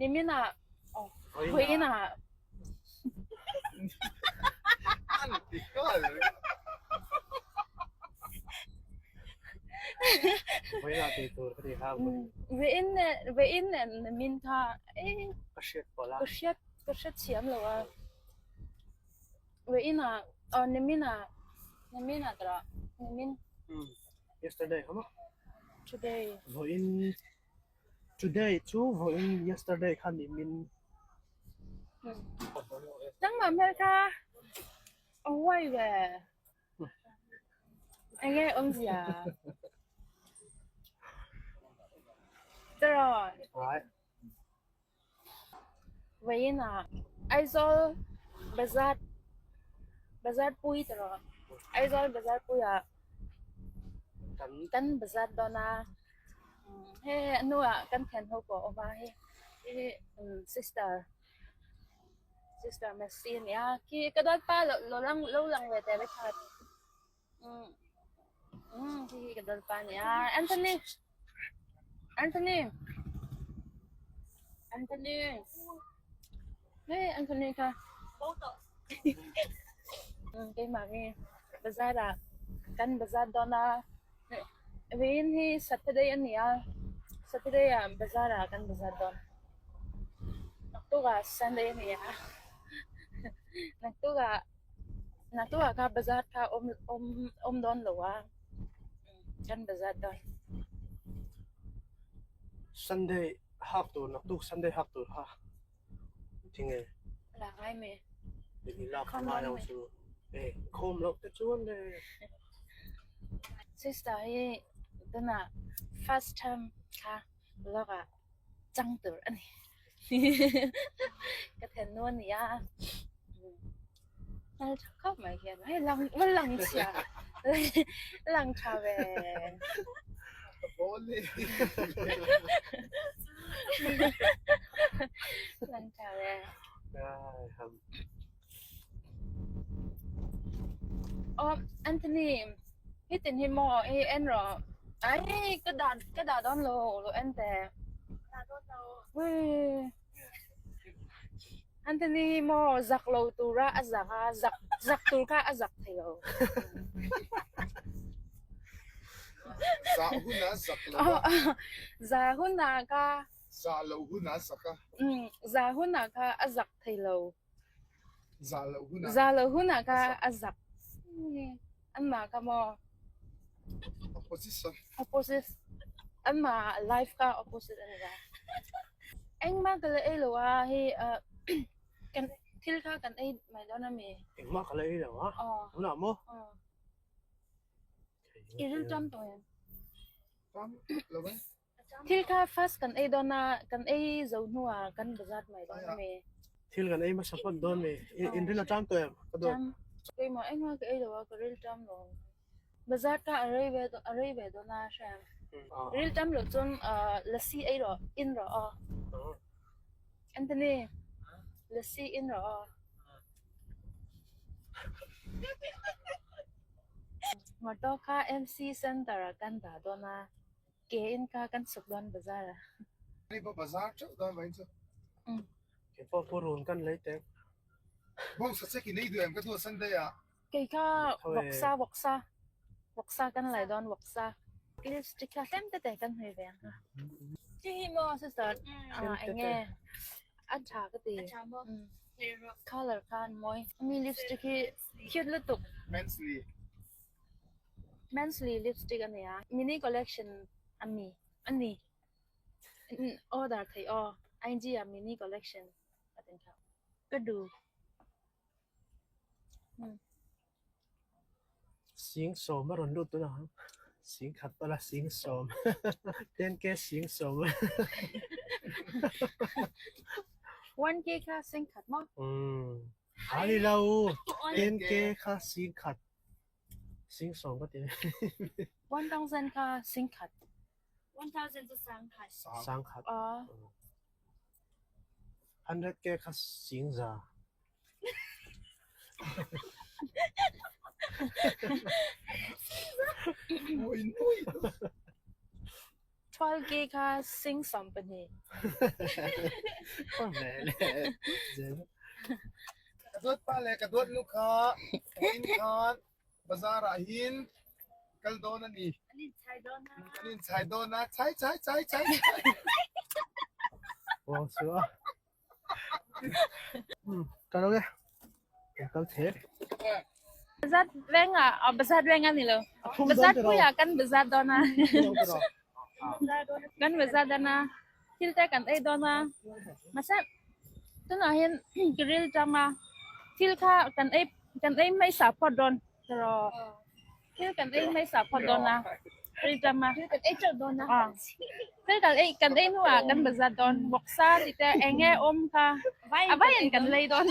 Nimin ah Vawiin ah An ti kal. Vawiin ah ti tur ka ti hau. Vawiin vawiin nimin kha Ka hriat ko la. Ka hriat ka hriat thiam lo a. Vawiin ah nimin ah nimin ah tara nimin. Yesterday kha maw? Today. Vawiin Today cu vawiin yesterday kha nimin. Nangmah hmel kha a huai ve. Enge awmzia? Tiraw? Right. Vawiin ah Aizawl bazar bazar pui tiraw? Aizawl bazar pui ah kan bazar dawn a. Hei a hnu ah kan thianho pawh a awm a hei hi sister sister Mercy a ni a. Khi ka dawtpa lo lang lo lang ve teh vekhat. Hihi ka dawtpa a ni a. Anthony Anthony Anthony hei Anthony kha keimah hi bazar ah kan bazar dawn a. Vawiin hi Saturday a ni a, Saturday ah bazar ah kan bazar dawn. Naktuk ah Sunday a ni a, naktuk ah naktuk ah kha bazar kha awm awm awm dawn lo a, kan bazar dawn. Sunday hak tur naktuk Sunday hak tur kha tinge? Lak ngai mi. Lak ngai lo chu e khawm loh te chuan le. Sister hi tunah first term kha vlog ah cang tur a ni. Ka then nu a ni a. Hmel tha khawp mai hian hei lang va lang chhia lang tha ve. Lang tha ve. Aw Anthony hitin hi maw hi en rawh ai ka dah ka dah dawn lo lo en teh. Anthony hi maw zak lo tura a zak a zak zak tur kha a zak thei lo. Zah hun a zak lo a. Zah hun ah kha. Zah lo hun a zak a. Zah hun ah kha a zak thei lo. Zah lo hun ah. Zah lo hun ah kha a zak. Anmah kha maw. Opposition. Opposite. Anmah life kha opposite an ni. Engmah ka la ei lo a hi kan thil kha kan ei mai dawn ami. Engmah ka la ei lo a? Tunah maw? I rilṭam tawh em? Ṭam lo e. Thil kha first kan ei dawn a, kan ei zo hnuah kan bazar mai dawn ami. Thil kan ei hmasa phawt dawn mi. In ril a ṭam tawh em? Ka dawt. Ṭam. Keimah engmah ka ei lo a, ka rilṭam lo. Bazar kha a rei ve a rei ve dawn a hriam. Rilṭam loh cun lassi ei rawh, in rawh aw. Anthony, lassi in rawh aw. Motor kha MC Center ah kan dah dawn a. Ke in kha kan chuk dawn bazar ah. Bazar ṭeuh dawn vai chu. Kei pawh purun kan lei tek. Bawng sasek in ei duh em ka tu Sunday ah. Kei kha voksa voksa voksa kan lai dawn voksa. Lipstick kha tlem tete kan hnui ve ang. Hi hi maw sister enge a tha ka ti. Color kha an mawi. Mi lipstick hi cute lutuk. Mensley. Mensley lipstick a nia. Mini collection ami ani. Order thei aw. IG ah mini collection a tin kha. Ka duh. Sing sawm a rawn lut tun ang. Sing khat pawh la sing sawm. 10k sing sawm. 1k kha sing khat maw? A ni lo. 10k kha sing khat. Sing sawm ka ti. 1000 kha sing khat. 1000 cu sang khat. Sang khat. 100k kha sing za. 12K kha sing 12. Ka dawt pa le ka dawt nu kha inn khan bazaar ah hin kal dawn an i. An in chai dawn a. Chai chai chai chai. Wang su a. Ka lo ge. Kal the. Bazar veng ah bazar veng ani lo. Bazar pui ah kan bazar dawn a. Kan bazar dawn a. Thil te kan ei dawn a. Mahse tunah hian grill tang a thil kha kan ei kan ei hmaisa phawt dawn tiraw thil kan ei hmaisa phawt dawn a grill tang a Thil kan ei ṭeuh dawn a. Thil kan ei kan ei hnuah kan bazar dawn vawksa ti te eng nge awm kha a vai in kan lei dawn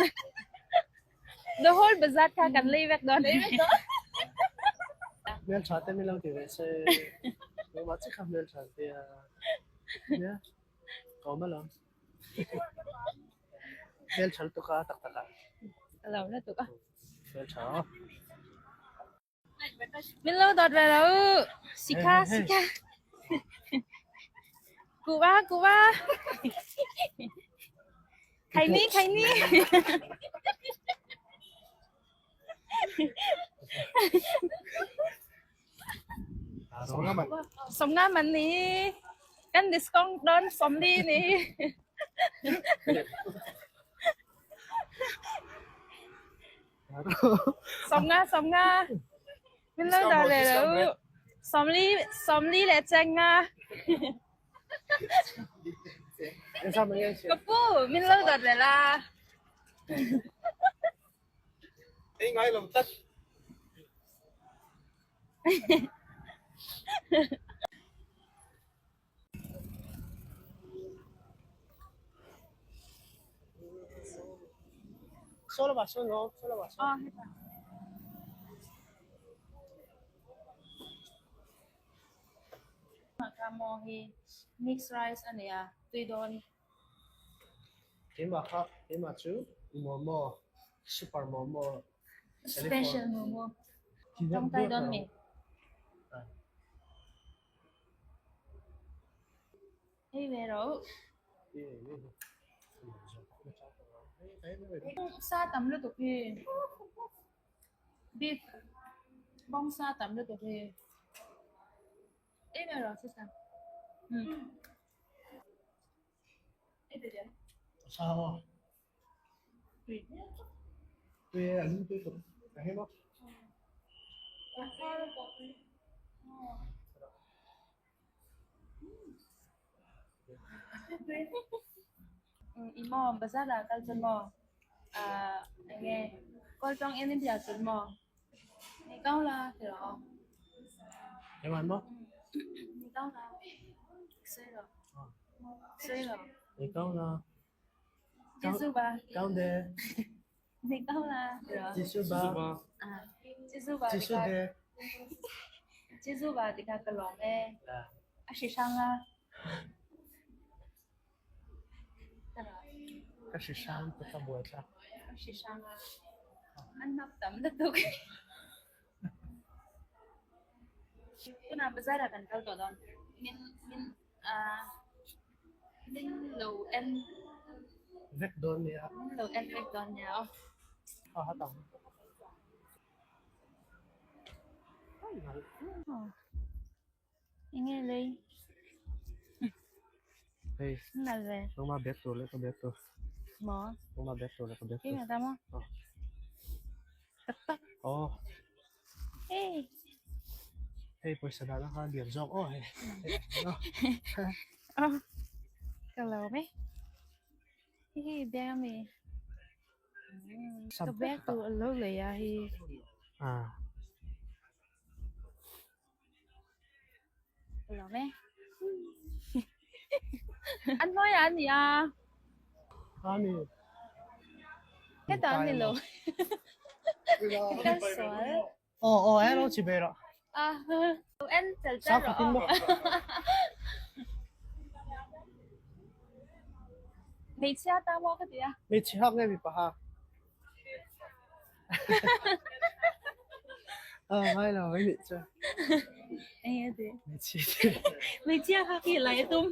the whole bazar kha kan lei vek dawn. Hmelṭha te min lo ti ve se. Nangmah chiah kha hmelṭha te a. Nia. Ka awm alawm. Hmelṭha lutuk a taktak ah. A lo lutuk a. Hmelṭha. Min lo dawt ve lo. Sikha sikha. Kuwa kuwa. Khaini khaini. 30 man ni. Kan discount dawn 40 ni. 50 50. Min lo dawt ve lo. 40 40 le cheng nga. Ka pu, min lo dawt ve la. Ei ngai lo tlat. Ka maw hi mixed rice a nei a, tui dawn. Keimah kha keimah cu momo super momo Special momo. Tawngtai dawn mi. Hei ve ro. Sa tam lutuk hi. Beef bawngsa tam lutuk hi. Ei ve ro sister. Sao? Tui a lum tui tuk. Ka hei maw? I maw bazar ah kal cun maw enge Kawlṭawng in in bia cun maw ni ko la ti rawh. Keimah maw? Ni ko la. Sui lo. Sui lo. Ni ko la. Jesuh ba. Kau de. Ni ko la ti rawh. Jesuh ba. Jesuh ba Jesuh de. Jesuh ba ti kha ka lawm ee. A hri hrang la. Ka hri hrang ti ka buai thlak. A hri hrang la. An hnap tam lutuk. Tunah bazar ah kan kal tawh dawn. Min min min lo en Vek dawn nia. Min lo en vek dawn nia aw. Ha ha tang. Enge lei. Hei. Nal ve. Nangmah bek tur le ka bek tur. Maw? Nangmah bek tur le ka bek tur. Keimah ta maw? Taktak. Aw. Hey. Hei pawisa dah na kha lian zawk aw hei. Aw. Ka lawm e. Hihi bag ami. Ka bag tu a lo lei a hi. Ah. Ka lawm e. An hnuai ah an ni a. Ani. Hetah an ni lo. Ka sual. Aw aw eh lo chi be rawh. Ah, en chal chal rawh. Sakhatin maw? Hmeichhia ta maw ka ti a. Hmeichhe hak nge mipa hak? Ah, ngai lo mai nih chu. Ei ati. Hmeichia. Hmeichia kha khi lai tum.